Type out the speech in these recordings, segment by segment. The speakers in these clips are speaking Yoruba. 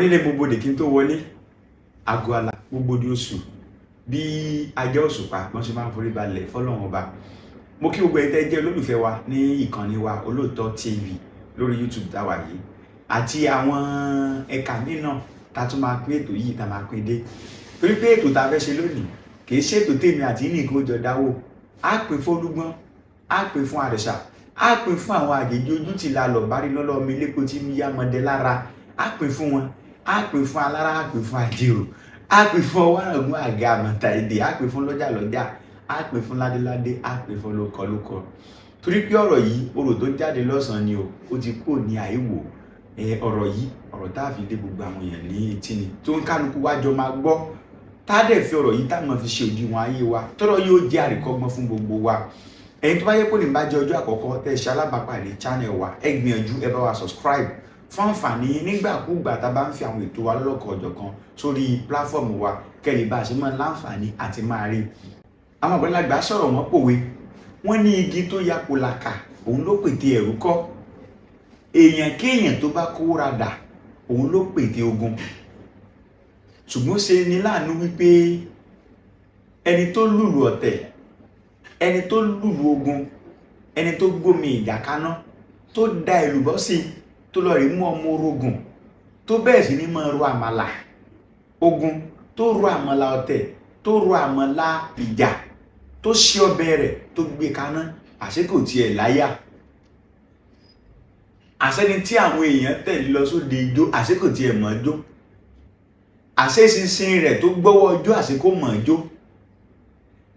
Onílé gbogbo dè kí n tó wọlé, àgọ́ àlà gbogbo di oṣù bí ajá òṣùpá wọ́n ṣe máa ń forí balẹ̀ fọ́lọ́run Ọba. Mo kí gbogbo ẹ̀yin tẹ́ jẹ́ olólùfẹ́ wa ní ìkànnì wa Olóòótọ́ TV lórí YouTube táwa yìí àti àwọn ẹ̀ka míì náà tá a tún máa pín ètò yìí, tá a máa pín dé, torí pé ètò tá a fẹ́ ṣe lónìí kì í ṣètò tèmi àti nìkan ó jọ dáwó. Á pín fólúgbọ́n, á pín fún àrẹ̀ṣà, á pín fún àwọn àjèjì ojú ti la lọ bá rí lọ́lọ́ mi lépo tí ń yá mọ́dẹ lára, á pín fún wọn, á pín fún alára, á pín fún àjèrò, á pín fún ọwárangún àga àmọ̀tà èdè, á pín fún lọ́jà lọ́jà, á pín fún ládéládé, á pín fún lókọ lókọ, torí pé ọ̀rọ̀ yìí, orò tó jáde lọ́sàn-án ni o, ó ti kúrò ní àìwò. Ọ̀rọ̀ yìí, ọ̀rọ̀ tá a fi dé gbogbo àwọn èèyàn ní etí ni, tó ń kálukú wájọ máa gbọ́, tá a dẹ̀ fi ọ̀rọ̀ yìí tá a máa fi ṣe òdiwọ̀n ayé wa, tọ́rọ̀ yóò jẹ́ àríkọ́gbọ́n fún gbogbo wa. Ẹ̀yin tó bá yẹ kó ní bá jẹ́ ọjọ́ àkọ́kọ́ tẹ́ ẹ ṣe alábàápàdé channel wa, ẹ gbìyànjú ẹ bá wa subscribe fún àǹfààní nígbàkúgbà tá a bá ń fi àwọn ètò wa lọ́lọ́kan ọ̀jọ̀kan sórí platform wa, kẹ́lẹ́ bá a ṣe máa láǹfààní àti máa rí. Àwọn àgbàlagbà sọ̀rọ̀, wọ́n pòwe, wọ́n ní igi tó ya pòlàkà, òun ló pète ẹ̀rú kọ́. Èèyàn kéèyàn tó bá kówó ra dà, òun ló pète ogun. Ṣùgbọ́n ṣe ni láàánú wípé ẹni tó lùlù ọ̀tẹ̀, ẹni tó lùlù ogun, ẹni tó gbómi ìjà kaná, tó da èlùbọ́ sí i, tó lọ rí mú ọmọ orogún, tó bẹ́ẹ̀ sì ní máa ro àmàlà ogun, tó ro àmàlà ọ̀tẹ̀, tó ro àmàlà ìjà, tó ṣe ọbẹ̀ rẹ̀, tó gbé kaná, àṣé kò tiẹ̀ láyà. Àṣẹni tí àwọn èèyàn tẹ̀lé lọ sóde ijó, àṣé kò tiẹ̀ mọ̀ jó. Àṣé ṣinṣin rẹ̀ tó gbọ́wọ́ ijó, àṣé kò mọ̀ jó.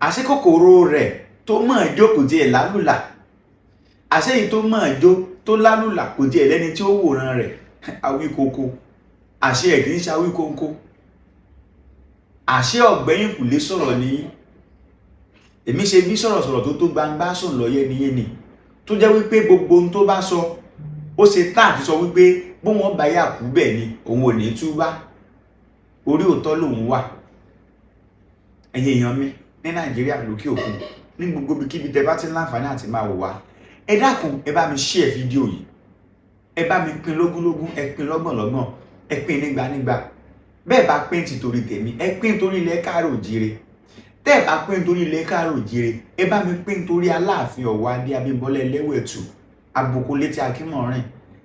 Àṣé kòkòrò rẹ̀ tó mọ̀ jó kò tiẹ̀ lálùlà. Àṣé èyí tó mọ̀ jó tó lálùlà kò tiẹ̀ lẹ́ni tí ó wòran rẹ̀. Awíkoko, àṣé ẹ̀ kì í ṣe awíkóńkó. Àṣé ọ̀gbẹ́yìn kùlé sọ̀rọ̀ ní èmi ṣe bí sọ̀rọ̀sọ̀rọ̀ tó gbangba sùn lọ́yẹ́ niyé ni, tó jẹ́ wípé gbogbo ohun tó bá sọ, ó ṣe tá àti sọ wípé bó wọn bá yà kú bẹ́ẹ̀ ni òun ò ní túbá, orí òótọ́ lòun wà. Ẹ̀yin èèyàn mi ní Nàìjíríà, lókè òkun, ní gbogbo ibikíbi tẹ́ bá ti ń láǹfààní àti máa wò wá, ẹ dákun, ẹ bá mi share fídíò yìí, ẹ bá mi pín lógúnlógún, ẹ pín lọ́gbọ̀nlọ́gbọ̀n, ẹ pín nígbànígbà. Bẹ́ẹ̀ bá pín tìtorí tèmi, ẹ pín torí ilẹ̀ káàró òjíire. Tẹ́ ẹ bá pín torí ilẹ̀ káàró òjíire, ẹ bá mi pín torí Aláàfin Ọ̀wọ́ Adé Abímbọ́lá Ẹlẹ́wẹ̀tù àbùkù létí Akínmọ̀rìn.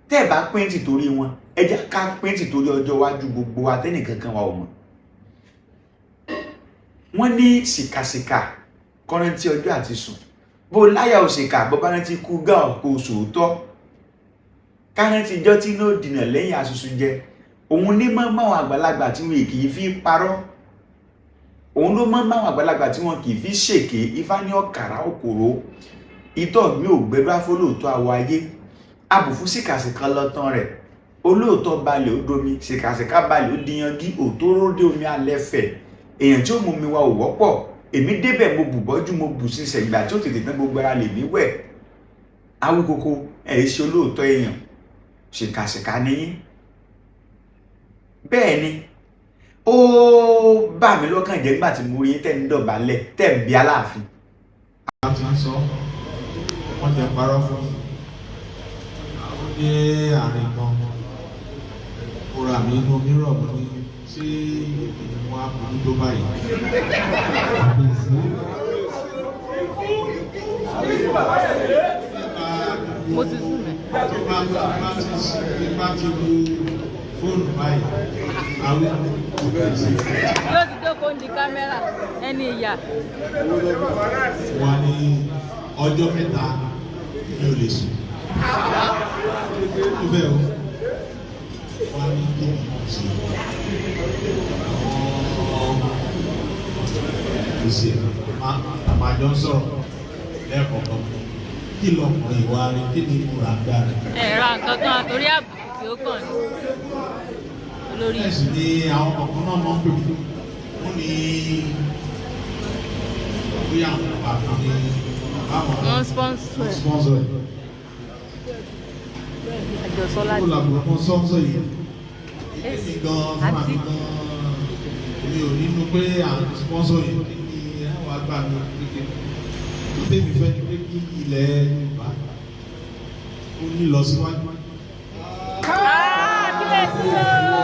Tẹ́ ẹ bá pín tìtorí wọn, ẹ jẹ́ ká pín tìtorí ọjọ́ iwájú gbogbo wa tẹ́nìkankan wa ò mọ̀. Wọ́n ní ṣìkàṣìkà kọ́rántí ọjọ́ àti sùn, bó láyà òṣìkà, bó bá rántí kú gá kó sòótọ́, kárántí ijọ́ tí inú dìnà lẹ́yìn asusu jẹ. Òun ní mọ́ máwọn àgbàlagbà tí wọn kì í fi parọ́, òun ló mọ́ máwọn àgbàlagbà tí wọn kì í fi ṣèké. Ifá ní ọ̀kàrà òkòrò ìtọ́ mi ò gbẹdọ́ afọlóòótọ́ àwọ̀ ayé abùfún ṣìkàṣìkà lọ́tàn rẹ̀. Olóòótọ́ balẹ̀ ó domi, ṣìkàṣìkà balẹ̀ ó diyangi, òtóró dé omi alẹ́ fẹ̀. Èèyàn tí ó mú mi wa ò wọ́pọ̀. Èmi débẹ̀, mo bù bọ́jú, mo bù sísẹ̀ ìgbà tí ó tètè tán, gbogbo ara lèmi wẹ̀. Awíkoko, ẹ̀ ṣe olóòótọ́ èèyàn, ṣìkàṣìkà níyín. Bẹ́ẹ̀ ni ó bà mí lọ́kàn jẹ́ nígbà tí mo rí tẹ́ ń dọ̀bálẹ̀, tẹ́ ń bí Aláàfin. A ti ń sọ wọ́n ti parọ́ fún mi. Ó dé àárín kan, mo ra mi inú mírọ̀, mo ní, ṣé èmi ni mo á burú tó báyìí? Mo ti sùn mẹ́. Tó bá ti wo fóònù báyìí, àwọn òbí sí. Yóò ti jókòó ní kámẹ́rà ẹni ìyá. Wà ní ọjọ́ 3 mi ò lè sùn. Ó bẹ́ẹ̀ o, wà ní kí ni mo ṣe? Àwọn ìṣe máa jọ ń sọ̀rọ̀ lẹ́ẹ̀kọ̀ọ̀kan. Kí lọkùnrin ìwà rẹ̀, kí ni mo rà gbà rẹ̀? Ẹ ra nǹkan kan torí àbùkù tí ó kàn ní olórí. Bẹ́ẹ̀ sì ni àwọn kọ̀ọ̀kan náà máa ń pè mí. Wọ́n ní bóyá àwọn bàbá ní báwọn Wọ́n sponsor ẹ̀. Sponsor ẹ̀. Àjọsọ Ó láti. làbùrọ̀ kan sponsor yìí. Èmi gan fúnra mi gan, mi ò nínú pé à ń sponsor yìí ní àwọn àgbà mi kékeré. Tó tèmi fẹ́ ni pé kí ilẹ̀ Yorùbá ó ní lọ síwájú. Kábíyèsí o.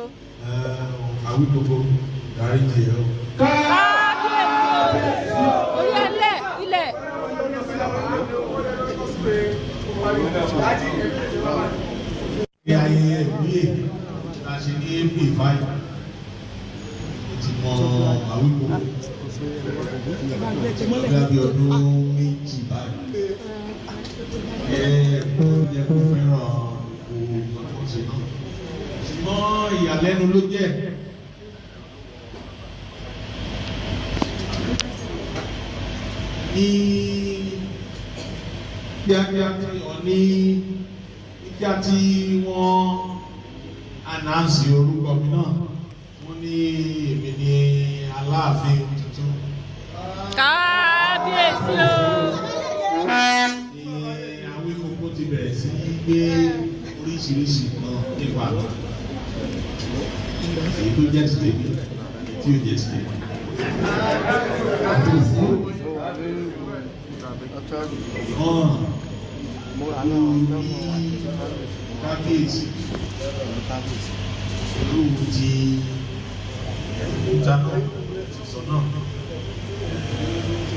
o. Awíkoko, dáríjì ẹ o. Kábíyèsí o. Orí ẹlẹ́ ilẹ̀. Ní ayẹyẹ ìwúyè la ṣe ní April 5, mo ti mọ Awíkoko bí ọdún 2 báyìí. Ẹ kó yẹ kó fẹ́ràn gbogbo nǹkan tó ń ṣe náà. Ṣùgbọ́n ìyàlẹ́nu ló jẹ́. Ní kíákíá tí wọ́n ní kíá tí wọ́n announce orúkọ mi náà, wọ́n ní èmi ni Aláàfin tuntun. Kábíyèsí o. Ní Awíkoko ti bẹ̀rẹ̀ sí í gbé oríṣiríṣi nǹkan nípa mi, èyí tó jẹ́ ti tèmi, èyí tí ò jẹ́ ti tèmi. Hàn ní kábíyèsí olúwo ti ìdáná ti sọ náà,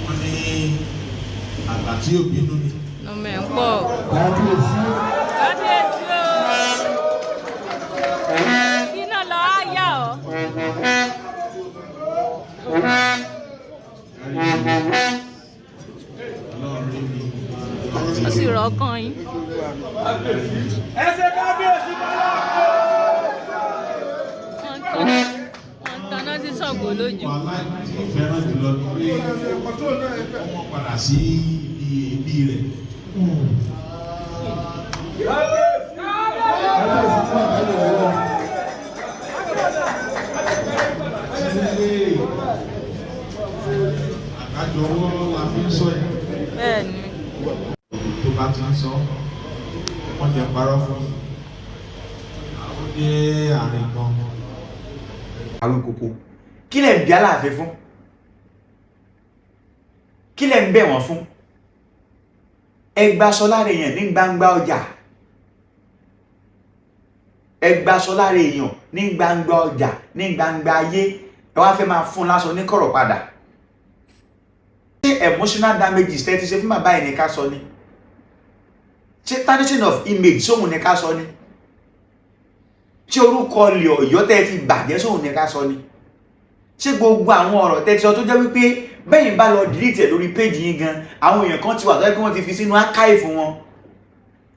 wọ́n ní àgbà tí ò bínú ni. Ọmọ ẹ̀ ń pọ̀. Kábíyèsí o. Iná lọ á yà ọ́. Ọlọ́run rí mi. Ó sì rọ̀ ọkàn yín. Ẹsẹ̀ kábíyèsí bọ́lá. Wọ́n tanná sí Ṣàngó lójú. Wàhálà tí mo fẹ́ràn jùlọ ni pé ọmọ padà sí ibi ẹbí rẹ̀. Àgbájọ ọwọ́ la fi ń sọ̀yà. Bẹ́ẹ̀ni. Tó bá ti ń sọ, wọ́n jẹ́ parọ́ fún yín. Àwọn dé àárín kan. Awíkoko, kí lẹ̀ ń bi Aláàfin fún? Kí lẹ̀ ń bẹ̀ wọ́n fún? Ẹ gbaṣọ lára èèyàn ní gbangba ọjà. Ẹ gbaṣọ lára èèyàn ní gbangba ọjà, ní gbangba ayé. Ẹ wá fẹ́ máa fún láṣọ ní kọ̀rọ̀ padà. Ṣé emotional damages tẹ́ ti ṣe fún bàbá yìí ní ká sọ ni? Ṣé tarnishing of image sóhun ní ká sọ ni? Ṣé orúkọ ilẹ̀ Ọ̀yọ́ tẹ́ ti bàjẹ́ sóhun ní ká sọ ni? Ṣé gbogbo àwọn ọ̀rọ̀ tẹ́ ti sọ tó jẹ́ wípé bẹ́yìn bá lọ delete ẹ̀ lórí péjì yín gan, àwọn èèyàn kan ti wà tó jẹ́ pé wọ́n ti fi sínú archive wọn?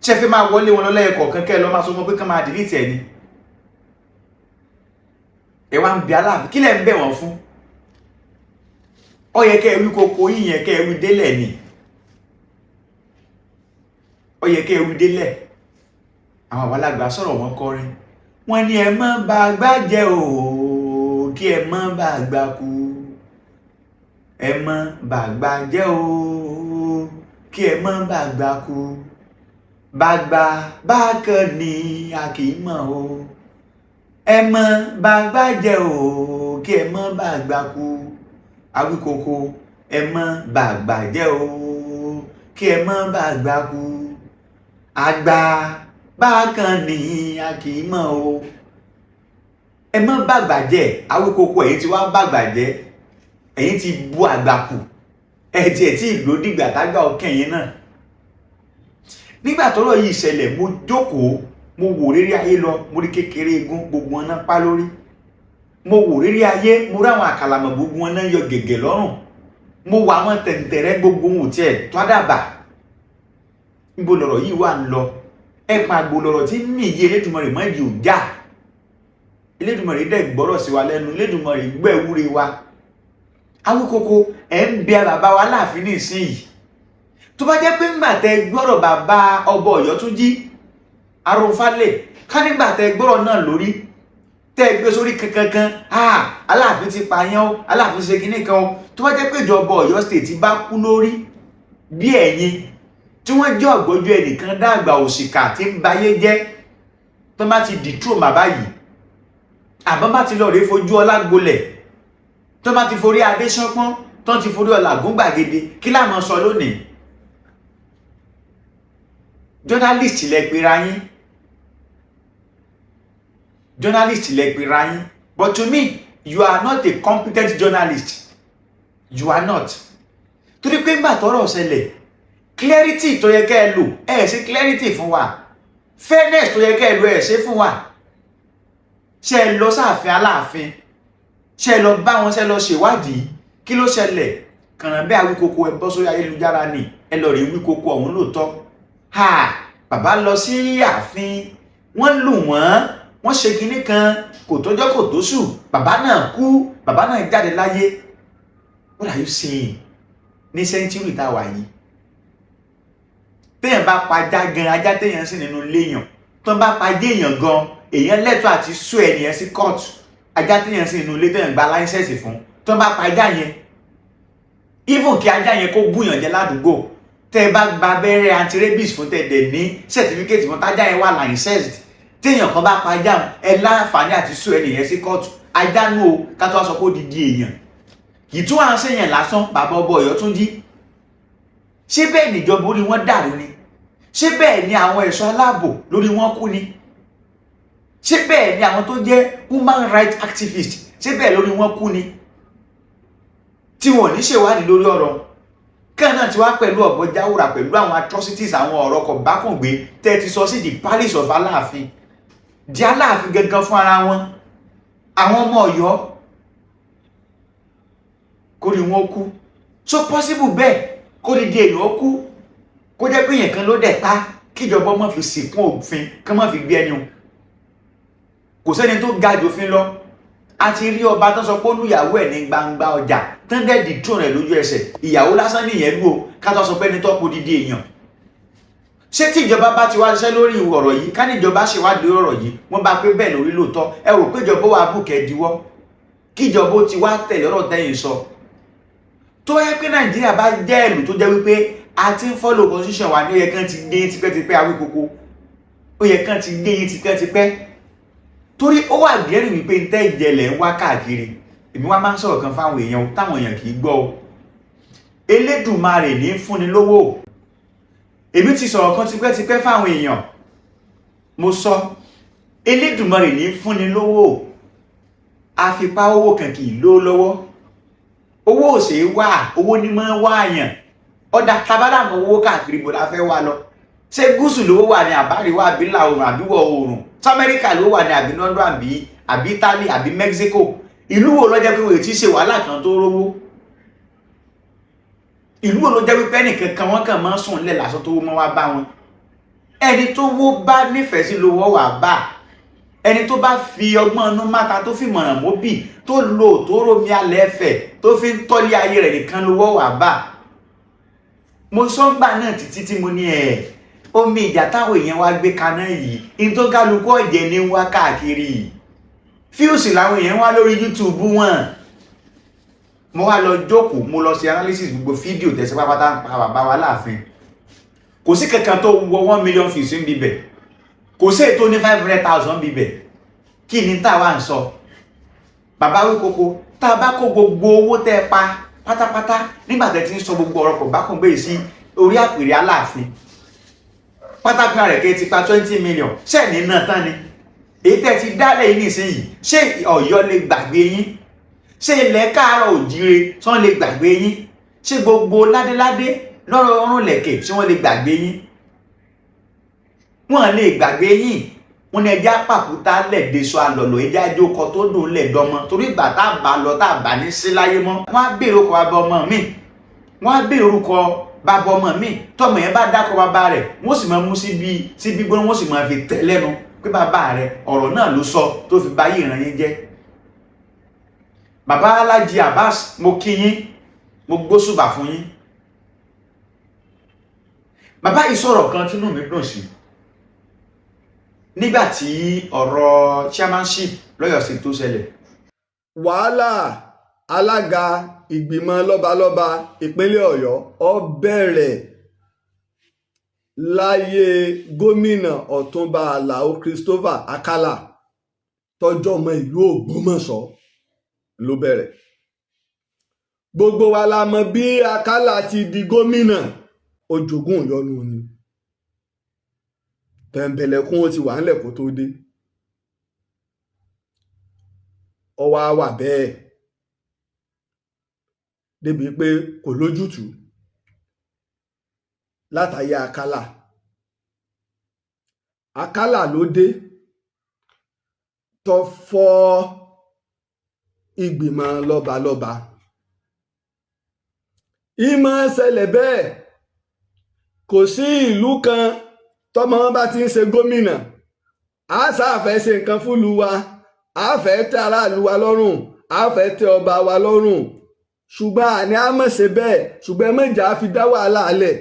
Ṣé fẹ́ máa wọlé wọn lọ́lẹ́yẹ kọ̀ọ̀kan kẹ́ ẹ lọ́ máa sọ fún wọn pé kán máa delete ẹ̀ ni? Ẹ wá ń bi Aláàfin, kí lẹ̀ ń bẹ̀ wọ́n fún? Ó yẹ kẹ́ ẹ wí koko yín yẹn, kẹ́ ẹ wí délẹ̀ ni. Ó yẹ kẹ́ ẹ wí délẹ̀. Àwọn àgbàlagbà sọ̀rọ̀, wọn kọrin, wọ́n ní ẹ má bà àgbà jẹ́ o, kí ẹ má bà àgbà kú. Ẹ má bà àgbà jẹ́ o, kí ẹ má bà àgbà kú. Bàgbà bákan ni a kì í mọ̀ o. Ẹ má bà àgbà jẹ́ o, kí ẹ má bà àgbà kú. Awíkoko, ẹ má bà àgbà jẹ́ o, kí ẹ má bà àgbà kú. Àgbà bákan ni a kì í mọ̀ o. Ẹ má bàgbà jẹ́. Awíkoko, ẹ̀yin ti wá bàgbà jẹ́, ẹ̀yin ti bu àgbà kù. Ẹ tiẹ̀ tí ìlú dìgbà tágbà ọkàn yín náà. Nígbà tọ́rọ̀ yìí ṣẹlẹ̀, mo jókòó, mo wò rírí ayé lọ, mo rí kékeré eégún, gbogbo wọn náà pa lórí. Mo wò rírí ayé, mo rí àwọn àkàlàmọ̀, gbogbo wọn náà yọ gẹ̀gẹ̀ lọ́rùn. Mo wò àwọn tẹ̀ǹtẹ̀rẹ́, gbogbo wọn ò tiẹ̀ tó àdàbà. Níbo lọ̀rọ̀ yìí wà ń lọ? Ẹ pa àgbo lọ̀rọ̀ tí mì yí. Elédùmarè mọ́ ìdí òjá. Elédùmarè dẹ̀ gbọ́rọ̀ sí wa lẹ́nu. Elédùmarè gbọ́ ẹ̀wúre wa. Awíkoko, ẹ̀ ń bẹ bàbá wa láàfin ní ìsinyìí. Tó bá jẹ́ pé ńgbà tẹ gbọ́rọ̀ bàbá ọba Ọ̀yọ́túnjí Arúnfálẹ̀ ká, nígbà tẹ gbọ́rọ̀ náà lórí tẹ́ gbé sórí kankankan, ah, Aláàfin ti pààyàn o, Aláàfin ṣe kinní kan o. Tó bá jẹ́ pé ìjọba Ọ̀yọ́ State bá kú lórí bí ẹ̀yin tí wọ́n jẹ́ ọ̀gbọ́jú ẹnìkan dàgbà òṣìkà tí ń bayé jẹ́, tó bá ti dìtrò bàbá yìí, àbọ́n bá ti lọ rèé fojú ọlá gbolẹ̀, tó bá ti forí adé ṣánpọ́n, tó ti forí ọlà gún gbàgede, kí la máa sọ lónìí? Journalist lẹ pera yín. Journalist lẹ pera yín, but to me, you are not a competent journalist. You are not, torí pé ńgbà tọ́rọ̀ ṣẹlẹ̀, clarity tó yẹ kẹ́ ẹ lò, ẹ ṣe clarity fún wa. Fairness tó yẹ kẹ́ ẹ lò, ẹ ṣe fún wa. Ṣe ẹ lọ sáàfin Aláàfin? Ṣe ẹ lọ bá wọn? Ṣe lọ ṣèwádìí kí ló ṣẹlẹ̀? Kànáà bẹ́ẹ̀, Awíkoko, ẹ bọ́ sórí ayélujára ni, ẹ lọ rí Wíkoko ọ̀hún. Lóòótọ́ ha, bàbá lọ sí ààfin, wọ́n lù wọ́n, wọ́n ṣe kinní kan, kò tọ́jọ́ kò tóṣù, bàbá náà kú, bàbá náà jáde láyé. What are you saying? Ní century tá a wà yìí, téèyàn bá pajá gan, ajá téèyàn sì nínú léèyàn tó ń bá pajá èèyàn gan, èèyàn lẹ́tọ̀ọ́ àti sue ẹnìyẹn sí court. Ajá téèyàn sì nínú ilé, téèyàn gba license fún, tó ń bá pajá yẹn, even kí ajá yẹn kó búyàn jẹ ládùúgbò, tẹ́ ẹ bá gba abẹ́rẹ́ anti-rabies fún, tẹ́ ẹ dẹ̀ ní certificate fún, tájá yẹn wà licensed, téèyàn kan bá pajá, ẹ láǹfààní àti sue ẹnìyẹn sí court. Ajá nù o, ká tó wá sọ pé ó di di èèyàn. Kì í tún à ń ṣèyàn lásán. Bàbá ọbọ Ọ̀yọ́ tún jí. Ṣé bẹ́ẹ̀ níjọba orí wọn dàrú ni? Ṣé bẹ́ẹ̀ ni àwọn ẹ̀ṣọ́ aláàbò lórí wọn kú ni? Ṣé bẹ́ẹ̀ ni àwọn tó jẹ́ human rights activists, ṣé bẹ́ẹ̀ lórí wọn kú ni tí wọn ò ní ṣèwádìí lórí ọ̀rọ̀ kan náà? Ti wá pẹ̀lú ọ̀bọ jáwúra, pẹ̀lú àwọn atrocities, àwọn ọ̀rọ̀ kọ̀bákùngbé tẹ́ ti sọ sí the palace of Aláàfin, di Aláàfin gangan fún ara wọn, àwọn ọmọ Ọ̀yọ́, kórìí wọn kú. So possible bẹ́ẹ̀ kó di di èèyàn kú, kó jẹ́ pé èèyàn kan ló dẹ̀ pa, kíjọba ọmọ fi sìnkún òfin, kí wọ́n fi gbé ẹni o? Kò sẹ́ni tó ga jù òfin lọ. A ti rí ọba tó sọ pé olùyàwó ẹ̀ ní gbangba ọjà, tán dẹ̀ dethrone rẹ̀ lójú ẹsẹ̀. Ìyàwó lásán nìyẹn lù o, ká tó sọ pé ẹni tó kú dídí èèyàn. Ṣé tí ìjọba bá ti wá ṣiṣẹ́ lórí ọ̀rọ̀ yìí, ká ní ìjọba ṣèwádìí lórí ọ̀rọ̀ yìí, wọ́n bá pé bẹ́ẹ̀ lórí lóòótọ́, ẹ rò pé ìjọba wà bùkẹ́ diwọ́ kí ìjọba ó ti wá tẹ̀lé ọ̀rọ̀ tẹ́yìn sọ? Tó yẹ pé Nàìjíríà bá jẹ́ ìlú tó jẹ́ wípé a ti ń follow constitution wa ní, ó yẹ kán ti gbé yín tipẹ́tipẹ́. Awíkoko, ó yẹ kán ti gbé yín tipẹ́tipẹ́, torí ó wà gẹ́rì wípé ń tẹ́ ìjẹlẹ̀ ń wá káàkiri. Èmi wá máa ń sọ̀rọ̀ kan fáwọn èèyàn táwọn èèyàn kì í gbọ́ o. Elédùmarè ní fúnni lówó. Èmi ti sọ̀rọ̀ kan tipẹ́tipẹ́ fáwọn èèyàn. Mo sọ, Elédùmarè ní fúnni lówó. Àfipá owó kan kì í ló lọ́wọ́. Owó ò ṣeé wá, owó ní máa ń wá àyàn. Ọ̀dà tabadà mọ owó káàkiri, bò la fẹ́ wá lọ? Ṣé gúúsù lówó wà ní, àbáríwá, àbí ìlà oòrùn, àbí wọ̀ oòrùn? Ṣé Amẹ́ríkà ló wà ní, àbí London, àbí Italy, àbí Mexico? Ìlú wo ló jẹ́ pé wòye tí ṣe wàhálà kan tó rówó? Ìlú wo ló jẹ́ wípé ẹnìkan kan wọ́n kàn máa ń sùn lẹ̀ lásán tó mọ́ wá bá wọn? Ẹni tó wó bá nífẹ̀ẹ́ sí lówó wà bá. Ẹni tó bá fi ọgbọ́n inú máta, tó fi mọ̀ràn mọ́bì, tó lò tó rómi alẹ́ ẹ̀fẹ̀, tó fi ń tọ́lé ayé rẹ̀ nìkan lówó wà bá. Mo sọ́ngbà náà títí tí mo ní ẹ̀ omi ìjà táwọn èèyàn wá gbé kaná yìí ní tó kálukú ọ̀jẹ̀ ní wá káàkiri. Views làwọn èèyàn wá lórí YouTube wọn. Mo wá lọ jókòó, mo lọ ṣe analysis gbogbo fídíò tẹ̀sí pápátá ń pa bàbá wa láàfin. Kò sí kankan tó wọ 1 million views ń bibẹ̀, kò sí ètò ní 500,000 bibẹ̀. Kí ni tá a wá ń sọ, bàbá Wíkoko? Tá a bá kó gbogbo owó tẹ́ ẹ pa pátápátá nígbà tẹ́ ti ń sọ gbogbo ọ̀rọ̀ kò bá kàn gbé sí orí àpèrè Aláàfin pátákó rẹ̀, kẹ́ ti pa 20 million, ṣẹ́ẹ̀ní náà tán ni èyí tẹ́ ti dálẹ̀ yìí nísìnyìí? Ṣé Ọ̀yọ́ lè gbàgbé yín? Ṣé ilẹ̀ káàárọ̀ òjíire ṣé wọ́n lè gbàgbé yín? Ṣé gbogbo ládéládé lọ́rọ̀ ọrùn lẹ̀kẹ̀, ṣé wọ́n lè gbàgbé yín? Wọ́n lè gbàgbé yín. Wọ́n ní ẹja pàkúta lẹ̀dẹ̀sọ àlọ́lọ́, ẹja àjòkọ tó dùn lẹ̀dọ́mọ, torí ìgbà tá a bá lọ, tá a bá ní sí láyé mọ́, wọ́n á béèrè orúkọ bàbá ọmọ mi, wọ́n á béèrè orúkọ bàbá ọmọ mi. Tọmọ yẹn bá dákọ bàbá rẹ̀, wọ́n sì máa mú síbi síbi gbóná, wọ́n sì máa fi tẹ̀ lẹ́nu pé bàbá rẹ̀ ọ̀rọ̀ náà ló sọ tó fi báyé ìran yín jẹ́. Bàbá Alájí Abbas, mo kí yín, mo gbóṣùbà fún yín. Bàbá yìí sọ̀rọ̀ kan tínú mi dùn sí nígbà tí ọ̀rọ̀ chairmanship lọ́yọ̀ sí tó ṣẹlẹ̀. Wàhálà alága ìgbìmọ̀ lọ́balọ́ba ìpínlẹ̀ Ọ̀yọ́ ó bẹ̀rẹ̀ láyé gómìnà Ọ̀túnba Alao Christopher Akala, tọ́jọ́ ọmọ ìlú Ògbómọ̀ṣọ́ ló bẹ̀rẹ̀. Gbogbo wa la mọ̀ bí Akala ti di gómìnà. Ó jogún ìyọnu ni, tẹ̀m̀bẹ̀lẹ̀kún ó ti wà ńlẹ̀ kó tó dé. Ọwọ́ á wà bẹ́ẹ̀ débi pé kò lójútùú látàyè Àkàlà. Àkàlà ló dé tó fọ́ ìgbìmọ̀ lọ́balọ́ba. Ìmọ̀ ṣẹlẹ̀ bẹ́ẹ̀. Kò sí ìlú kan tọmọ wọn bá ti ń ṣe gómìnà, a sáfẹ́ ṣe nǹkan fúlùú wa, a fẹ́ tẹ́ aráàlú wa lọ́rùn, a fẹ́ tẹ́ ọba wa lọ́rùn, ṣùgbọ́n àní a mọ̀ ṣe bẹ́ẹ̀, ṣùgbọ́n mẹ́jà á fi dá wàhálà alẹ̀.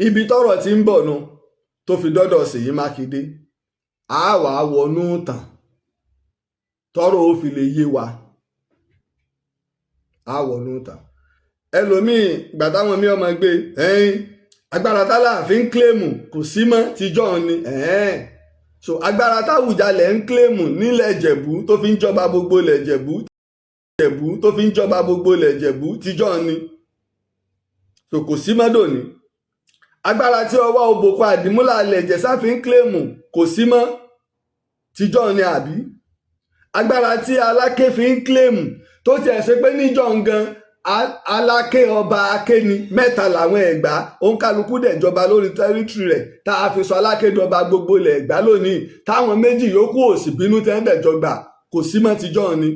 Ibi tọ́rọ̀ ti ń bọ̀ nu tó fi dọ́dọ̀ Ṣèyí Mákindé, a wà á wọnú tàn tọ́rọ̀ ó fi lè yé wa, a wọnú tàn. Ẹlòmíì ìgbà táwọn míì ọmọ gbé ẹ̀yìn agbára tálàfin ń kílèmù kò sí mọ́ tíjọ́ ni ẹ̀ẹ́n. So agbára táwùjalẹ̀ ń kílèmù nílẹ̀ Ìjẹ̀bú tó fi ń jọba gbogbo ilẹ̀ Ìjẹ̀bú, Ìjẹ̀bú tó fi ń jọba gbogbo ilẹ̀ Ìjẹ̀bú tíjọ́ ni, so kò sí mọ́ dòní. Agbára tí ọwọ́ òbòkọ àdìmúlà ilẹ̀ Ìjẹ̀ṣà fi ń kílèmù kò sí mọ́ tíjọ́ ni, àbí agbára tí Aláké fi ń kílèmù tó tiẹ̀ ṣe pé níjọ́ gan Aláké ọba akéni mẹ́ta làwọn Ẹ̀gbá, òǹkálukú dẹ̀ jọba lórí territory rẹ̀, tá a fi sọ Aláké dọba gbogbo ilẹ̀ Ẹ̀gbá lónìí, táwọn méjì yòókù ò sì bínú tẹ́ ń dẹ̀ jọgbà, kò sí mọ́ tíjọ́ ni.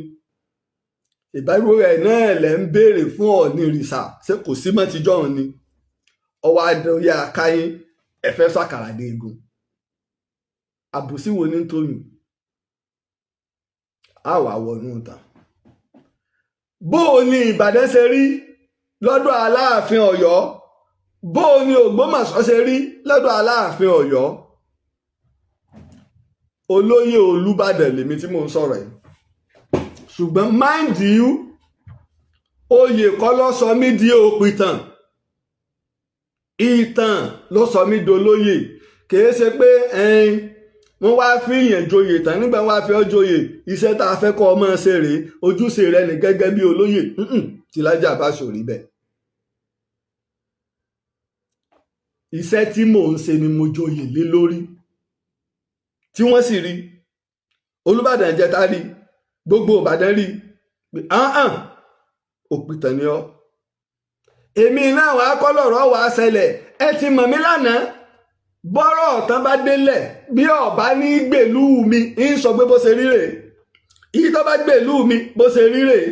Ìbáwí rẹ̀ náà lẹ̀ ń béèrè fún Ọ̀nìrìṣà, ṣé kò sí mọ́ tíjọ́ ni? Ọwọ́ adóyè akáyín ẹ̀fẹ́ sàkàrà dé egun. Àbùsí wo ní tóyún a wà wọnú tán. Bó o ní Ìbàdàn ṣe rí lọ́dọ̀ Aláàfin Ọ̀yọ́, bó o ní Ògbómọ̀ṣọ́ ṣe rí lọ́dọ̀ Aláàfin Ọ̀yọ́. Olóyè Olúbàdàn lèmi tí mò ń sọ̀rọ̀ yìí, ṣùgbọ́n mind you, oyè kọ́ ló sọ mí di òpìtàn, ìtàn ló sọ mí dolóyè. Kìí ṣe pé ẹn wọ́n wá fi yàn joyè tán, nígbà wọ́n wá fi ọ́ joyè, iṣẹ́ tá a fẹ́ kọ́ ọmọ ṣe rèé, ojúṣe rẹ ní gẹ́gẹ́ bí olóyè tí Lájí Abbas ò rí bẹ́ẹ̀. Iṣẹ́ tí mò ń ṣe ni mo joyè lé lórí, tí wọ́n sì rí Olúbàdàn jẹta rí, gbogbo Ìbàdàn rí pé ahàn òpìtàn ni ọ́. Èmi náà wàá kọ́ lọ́rọ̀ wàá ṣẹlẹ̀. Ẹ ti mọ̀ mí lánàá, bọ́rọ̀ ọ̀tán bá délẹ̀ bí ọ̀bá ní gbèlú mi ń sọ pé bó ṣe rí rèé, ìyí tó bá gbèlú mi bó ṣe rí rèé.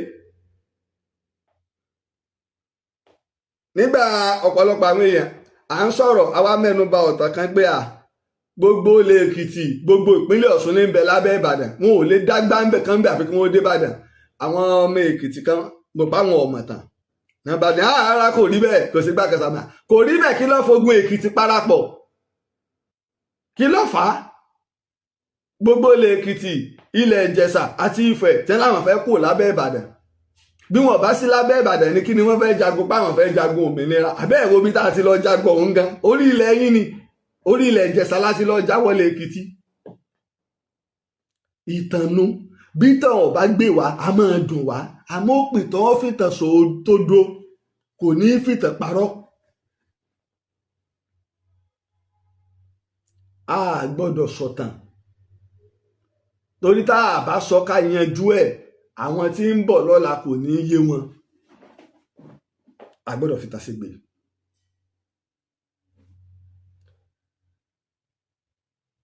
Nígbà ọ̀pọ̀lọpọ̀ àwọn èèyàn à ń sọ̀rọ̀, àwa mẹ́nu bà ọ̀tàn kan pé à gbogbo ilẹ̀ Èkìtì, gbogbo ìpínlẹ̀ Ọ̀ṣun ní ń bẹ lábẹ́ Ìbàdàn, wọn ò lè dágbà ń bẹ kan bẹ àfi kí wọ́n dé Ìbàdàn. Àwọn ọmọ Èkìtì kan mo pa àwọn ọmọ tán Ìbàdàn ara kò rí bẹ́ẹ̀, kò sí gbàkẹ́sàmà kò rí bẹ́ẹ̀. Kí ló fogun Èkìtì parapọ̀? Kí ló fà á? Gbogbo ilẹ̀ Èkìtì, ilẹ̀ Ìjẹ̀ṣà àti Ifẹ̀ tẹ́ láwọn fẹ́ kó lábẹ́ Ìbàdàn, bí wọn bá sí lábẹ́ Ìbàdàn ní kí ni wọ́n fẹ́ jagun páwọn fẹ́ jagun òmìnira? Àbẹ́ ẹ̀rọ bí tá a ti lọ jagun ọ̀hún gan, orí ilẹ̀ yín ni, orí ilẹ̀ Ìjẹ̀ṣà láti lọ jáwọlé Èkìtì. Ìtànú bí tàn ọba gbé wa a máa dùn wá, àmọ́ òpìtàn ó fìtàn sòótódó, kò ní í fìtàn parọ́. A gbọ́dọ̀ sọ̀tàn, torí tá a bá sọ ká yanjú ẹ̀, àwọn tí ń bọ̀ lọ́la kò ní í yé wọn. A gbọ́dọ̀ fìtàn sígbè.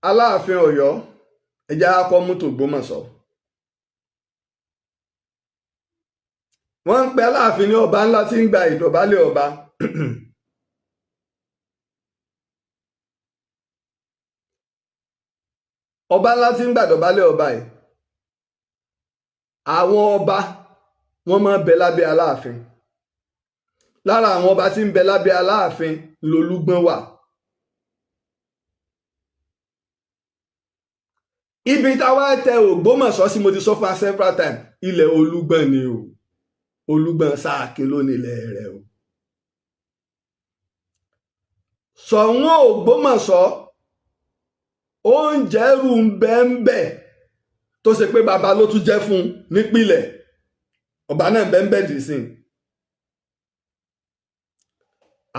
Aláàfin Ọ̀yọ́, ẹjẹ akọ mú tògbómọ̀ṣọ́. Wọ́n ń pe Aláàfin ní ọba ńlá tí ń gba ìdọ̀bálẹ̀ ọba. Ọba ńlá tí ń gbàdọ̀bálẹ̀ ọba yìí, àwọn ọba wọ́n máa ń bẹ lábẹ́ Aláàfin. Lára àwọn ọba tí ń bẹ lábẹ́ Aláàfin lolúgbọ́n wà. Ibi táwa tẹ Ògbómọ̀ṣọ́ sí, mo ti sọ fún wa several times, ilẹ̀ Olúgbọ́n ni o. Olúgbọ́n sáàkì ló nílẹ̀ rẹ̀ o. Ṣọ̀ún Ògbómọ̀ṣọ́ oúnjẹ rú ń bẹ ń bẹ tó ṣe pé bàbá ló tún jẹ́ fún un nípìnlẹ̀, ọba náà ń bẹ ń bẹ dì sí.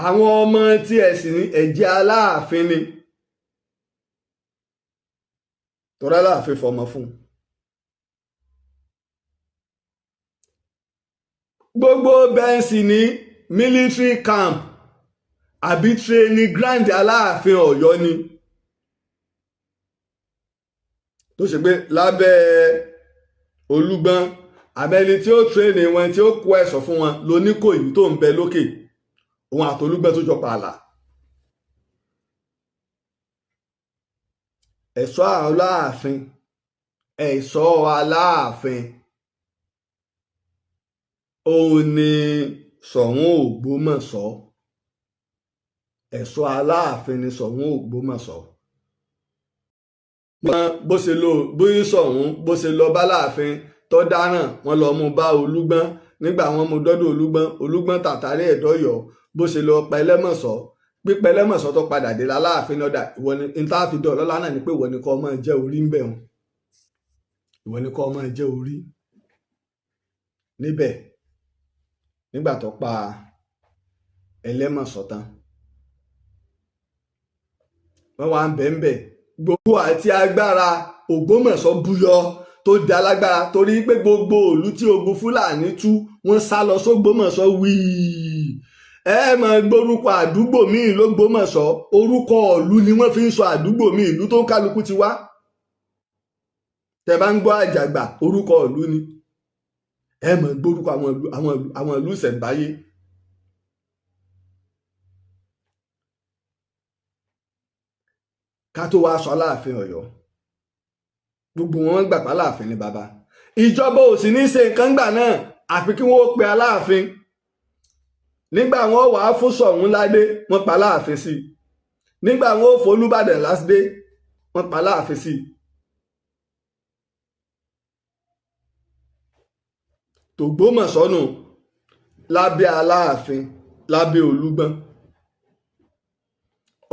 Àwọn ọmọ tí ẹ sì ní ẹ̀jẹ̀ Aláàfin ni. Torí Aláàfin fọmọ fún un. Gbogbo bẹ́ǹsì ní military camp àbí training ground Aláàfin Ọ̀yọ́ ni, tó ṣe pé lábẹ́ Olúgbọ́n àbẹ́ni tí ó train wọn, tí ó kó ẹ̀ṣọ́ fún wọn lóníkòyí tó ń bẹ lókè, òun àtolúgbọ́n tó jọ pààlà. Ẹ̀ṣọ́ Aláàfin, ẹ̀ṣọ́ Aláàfin òun ni Ṣọ̀ún Ògbómọ̀ṣọ́. Ẹ̀ṣọ́ Aláàfin ni Ṣọ̀ún Ògbómọ̀ṣọ́. Bó ṣe lọ bóyá Ṣọ̀ún bó ṣe lọ bá Láàfin tó dáràn, wọ́n lọ mú bá Olúgbọ́n. Nígbà wọ́n mú dọ́dọ̀ Olúgbọ́n, Olúgbọ́n tàtàrí ẹ̀dọ́yọ̀. Bó ṣe lọ pa Ẹlẹ́mọ̀ṣọ́, pípẹ́ Ẹlẹ́mọ̀ṣọ́ tó padà dé Láàfin lọ́dà, ìwọ ni n tá fi dọ̀ lọ́lá náà ni pé ìwọ ni kó máa jẹ́ orí ń bẹ̀ wọn, ìwọ ni kó máa jẹ́ orí níbẹ̀. Nígbà tó pa Ẹlẹ́mọ̀ṣọ́ tán, wọ́n wá ń bẹ̀ ń bẹ̀. Gbogbo àti agbára Ògbómọ̀ṣọ́ búyọ tó di alágbára, torí pé gbogbo ìlú tí ogun Fúlàní tú, wọ́n sá lọ sógbómọ̀ṣọ́ wíì. Ẹ mọ̀ gbórúkọ àdúgbò míì lÓgbómọ̀ṣọ́, orúkọ ìlú ni wọ́n fi ń sọ àdúgbò míì, ìlú tó ń kálukú ti wá. Tẹ bá ń gbọ́ Àjàgbà, orúkọ ìlú ni. Ẹ mọ̀ gbórúkọ àwọn ìlú, àwọn ìlú, àwọn ìlú ìṣẹ̀ǹbáyé. Ká tó wá sọ Aláàfin Ọ̀yọ́, gbogbo wọn gbà pa Aláàfin ni bàbá. Ìjọba ò sì ní ṣe nǹkan gbà náà àfi kí wọ́n pe Aláàfin. Nígbà wọn wàá fún Ṣọ̀ún ládé, wọ́n pa Aláàfin sí i. Nígbà wọn ò f'Olúbàdàn ládé, wọ́n pa Aláàfin sí i. Tògbómọ̀ṣọ́ nù lábẹ́ Aláàfin, lábẹ́ Olúgbọ́n.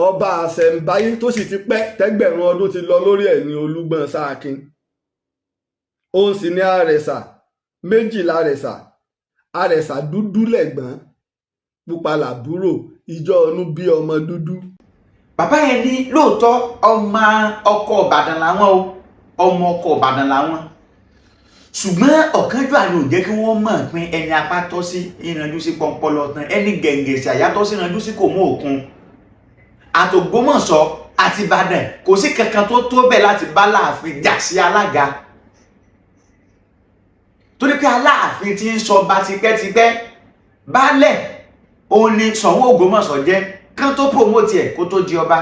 Ọba àṣẹ̀ǹbáyé tó sì ti pẹ́ tẹ́gbẹ̀rún ọdún ti lọ lórí ẹ̀ ní Olúgbọ́n Sáàkín. Òun sì ní Àrẹ̀sà méjìlá. Àrẹ̀sà, Àrẹ̀sà dúdú lẹ̀gbọ́n, pupa làbúrò, ìjọ ọ̀nù bí ọmọ dúdú. Bàbá yẹn ní lóòótọ́ ọmọ ọkọ Ìbàdàn làwọn o, ọmọ ọkọ Ìbàdàn làwọn, ṣùgbọ́n ọ̀kánjúà ni ò jẹ́ kí wọ́n mọ̀ pé ẹni apá tọ́ sí ìrànjú sí pọnpọlọ tán, ẹni gẹ̀ǹgẹ̀sì àyà tọ́ sí ìrànjú sí kò mú òkun. Àtògbómọ̀ṣọ́ àti Ìbàdàn kò sí kankan tó tó bẹ́ẹ̀ láti bá Láàfin jà sí alága, torí pé Aláàfin ti ń sọba tipẹ́tipẹ́. Baálẹ̀ òun ni Ṣọ̀ún Ògbómọ̀ṣọ́ jẹ́ kán tó promote ẹ̀ kó tó di ọba.